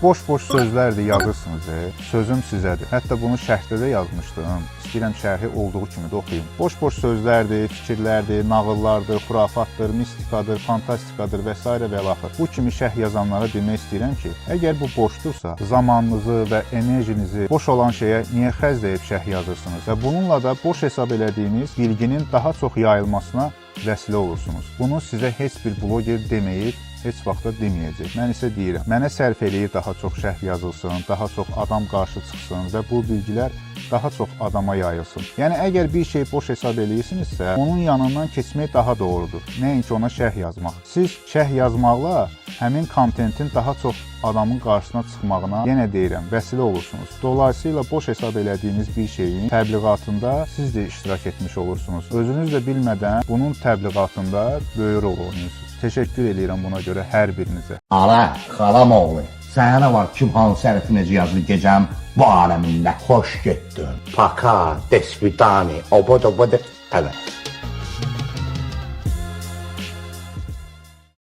Boş-boş sözlərdir yazırsınız. Sözüm sizədir. Hətta bunu şərhdə də yazmışdım. İstəyirəm şərhi olduğu kimi də oxuyum. Boş-boş sözlərdir, fikirlərdir, nağıllardır, xurafatdır, mistikadır, fantastikadır və sairə və ilaxır. Bu kimi şərh yazanlara demək istəyirəm ki, əgər bu boşdursa, zamanınızı və enerjinizi boş olan şeyə niyə xərcləyib şərh yazırsınız? Və bununla da boş hesab elədiyiniz bilginin daha çox yayılmasına vəsilə olursunuz. Bunu sizə heç bir bloger deməyib, heç vaxt da deməyəcək. Mən isə deyirəm, mənə sərf eləyir daha çox şərh yazılsın, daha çox adam qarşı çıxsın və bu bilgilər daha çox adama yayılsın. Yəni əgər bir şey boş hesab eləyirsinizsə, onun yanından keçmək daha doğrudur. Nəinki ona şərh yazmaq. Siz şərh yazmaqla həmin kontentin daha çox adamın qarşısına çıxmağına, yenə deyirəm, vəsilə olursunuz. Dolayısıyla boş hesab elədiyiniz bir şeyin təbliğatında siz də iştirak etmiş olursunuz. Özünüz də bilmədən bunun təbliğatında böyük rol oynayırsınız. Təşəkkür eləyirəm buna görə hər birinizə. Ala, xalam oğlu. Sənə nə var, kim hansı hərfi necə yazır gecəm bu aləmində? Xoş getdin. Пока, до свидания, obod obod, evet.